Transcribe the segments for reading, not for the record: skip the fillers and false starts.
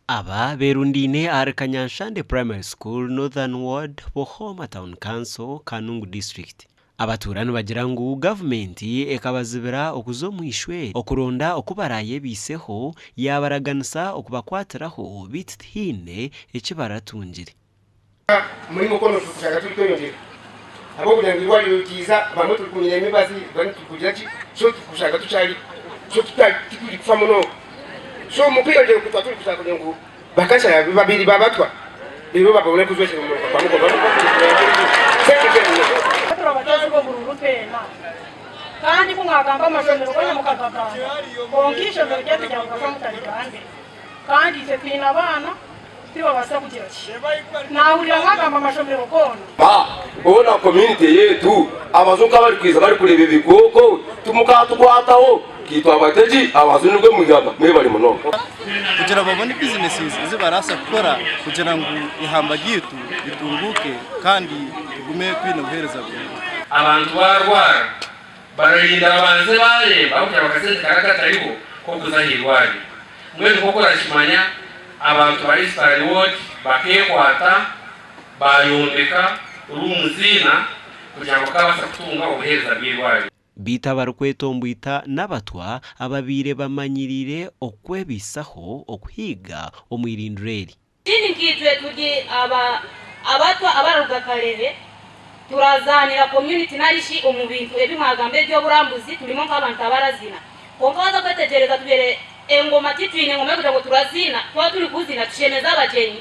Aba berundaine ahari Kanyanshande Primary School, Northern Ward, Buhoma Town Council, Kanungu District. Abatuura nibagira ngu gavumenti ekabazibira okuza omu ishwe okuronda oku baraayebaiseho yaabaraganisa okubakwatiraho beitu tihaine eki baratungire. Omurimo gwona turikushanga turikweyongyera ahabw'okugira ngu eirwariro ritiiza bamwe turikumira emibazi abandi turikugira ki so turikushanga tukyari so titurikufa munonga so omu kweyongyera okwo tuba turikushanga kugira ngu bakashara babiri babatwa reero babone kujwekyera omu kwa mukoma. Turabateeza obururu twena kandi ku mwagamba amashomero goona mukagagamba kwonka eishomero ryaitu rya Bugafa mutarigambire kandi itwe twine abaana tibabaasa kugira ki naahurira mwagamba amashomero goona. Ba boona community yetu abazungu kabarikwiza barikureeba ebikooko timukatukwataho kitwe abategi abazungu nibwe mwihamba mwebare munonga. Kugira babone bizinesis ezi baraasa kukora kugira ngu eihamba ryaitu ritunguuke kandi tugume twine obuheereza burungi. Abantu baarwara, bararinda babanze baareeba ahabw'okugira ngu akasente kari akatariho k'okuza aha irwariro. Mbwenu nk'oku orakimanya, abantu ba Eastern Ward bakeekwata baayombeka rooms ina kugira ngu bakaabaasa kutunga obuheereza bw'eirwariro. Beitu abarikwetomboita n'abatwa ababaire bamanyiriire okwebaisaho okuhiiga omu irindiro eri. Ekindi nkaitwe turi aba abatwa abararuga Karehe turazaanira community narishi omu bintu ebi mwagamba eby'oburambuzi turimu nk'abantu abarazina kwonka waaza kwetegyereza tubaire engoma titwine engoma y'okugira ngu turaziina twaba turi kuzina tushemeze abagyenyi.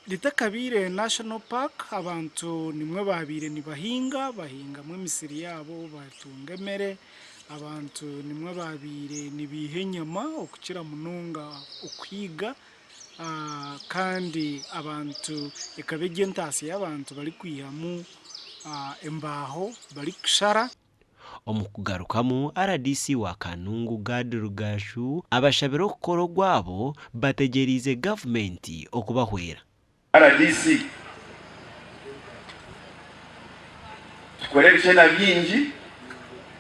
Ritakabaire National Park abantu nimwo baabaire nibahinga, bahingamu emisiri yaabo batunga emere, abantu nimwo baabaire nibaiha enyama okukira munonga okuhiiga kandi abantu ekaba eri entaasya y'abantu barikwihamu embaaho barikushara. Omu kugarukamu, rdc wa Kanungu Gad Rugaju abashabire okukora ogwabo bategyereize gavumenti okubahwera. Rdc, Tukore ebikyena bingi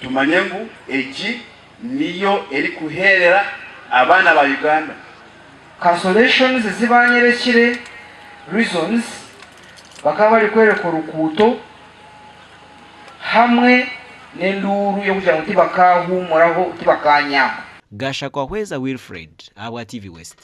tumanye ngu egi niyo erikuheerera abaana ba Uganda. Cancelations ezi banyerekire reasons bakaba barikwereka orukuuto hamwe n'enduuru y'okugira ngu tibakaahumuraho, tibakaanyaama. Gashakwa Hweza Wilfred ahabwa TV West.